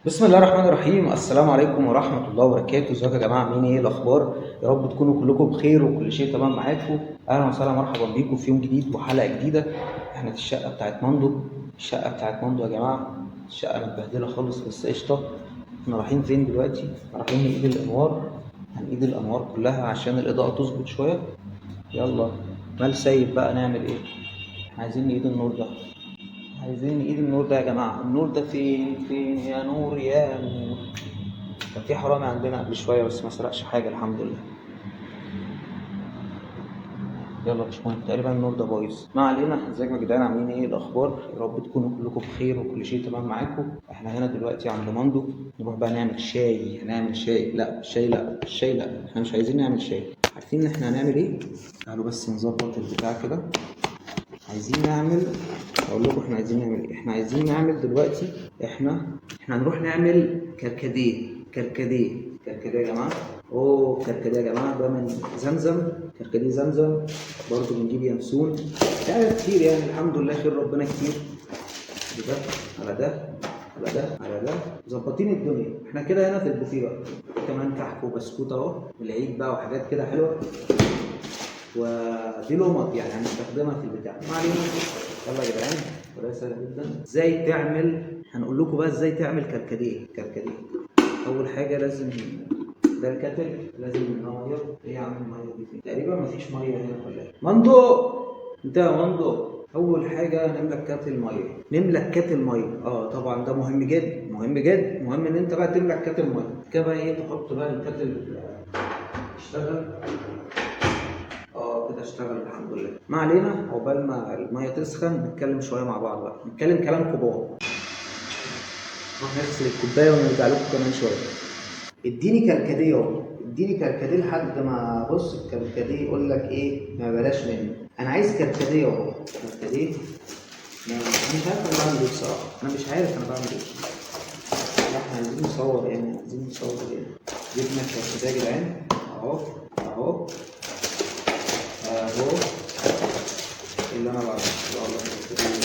بسم الله الرحمن الرحيم. السلام عليكم ورحمة الله وبركاته. ازيكم يا جماعة، عاملين ايه الأخبار؟ يا رب تكونوا كلكم بخير وكل شيء تمام معاكم. أهلا وسهلا، مرحبا بيكم في يوم جديد وحلقة جديدة. احنا في الشقة بتاعت ماندو، الشقة بتاعت ماندو يا جماعة. الشقة متبهدلة خالص بس قشطة. احنا رايحين فين دلوقتي؟ رايحين نقيد الأنوار، هنقيد الأنوار كلها عشان الإضاءة تظبط شوية. يلا مال سايب بقى، نعمل ايه؟ احنا عايزين نقيد النور ده، عايزين نقيد النور ده يا جماعة. النور ده فين؟ فين يا نور يا نور؟ كان في حرامي عندنا قبل شوية بس ما سرقش حاجة الحمد لله. يلا مش مهم، تقريبا النور ده بايظ. ما علينا. ازيكم يا جدعان، عاملين ايه الاخبار؟ يا رب تكونوا كلكم بخير وكل شيء تمام معاكم. احنا هنا دلوقتي عند ماندو، نروح بقى نعمل شاي. هنعمل شاي؟ لا شاي لا، الشاي لا، احنا مش عايزين نعمل شاي. عارفين ان احنا هنعمل ايه؟ تعالوا بس نظبط البتاع كده. عايزين نعمل، اقول لكم احنا عايزين نعمل ايه. احنا عايزين نعمل دلوقتي، احنا هنروح نعمل كركديه. كركديه، كركديه يا جماعة. اوه كركديه يا جماعة، ده من زمزم، كركديه زمزم. برضو بنجيب ينسون، في حاجات كتير يعني الحمد لله، خير ربنا كتير. ده على ده على ده على ده، مظبطين الدنيا. احنا كده هنا في البوفيه بقى، كمان كحك وبسكوت اهو، العيد بقى وحاجات كده حلوة. ودي لمط يعني هنستخدمها في البتاع. ما علينا، يلا يا جدعان، طريقه سهلة جدا ازاي تعمل. هنقول لكم بقى ازاي تعمل كركديه. كركديه اول حاجة لازم ده ال kettle، لازم المية. ايه يا عم المية دي فين؟ تقريبا مفيش مية هنا ولا ايه؟ مندو، انت يا مندو. اول حاجة نملى kettle مية، نملى kettle مية. طبعا ده مهم جدا، مهم جدا، مهم ان انت بقى تملى kettle مية كده بقى. ايه، تحط بقى ال kettle اشتغل. كده اشتغل الحمد لله. ما علينا، عقبال ما المية تسخن نتكلم شوية مع بعض بقى، نتكلم كلام كبار. نروح نغسل الكوباية ونرجع لكم كمان شوية. اديني كركديه اهو، اديني كركديه لحد ما بص الكركديه يقول لك ايه، ما بلاش منه. انا عايز كركديه اهو، كركديه. انا مش عارف انا بعمل ايه بصراحة، انا مش عارف انا بعمل ايه. لا احنا عايزين نصور يعني، عايزين نصور يعني. جبنا الكركديه يا جدعان اهو اهو اهو. اللي انا بعمله ان شاء الله.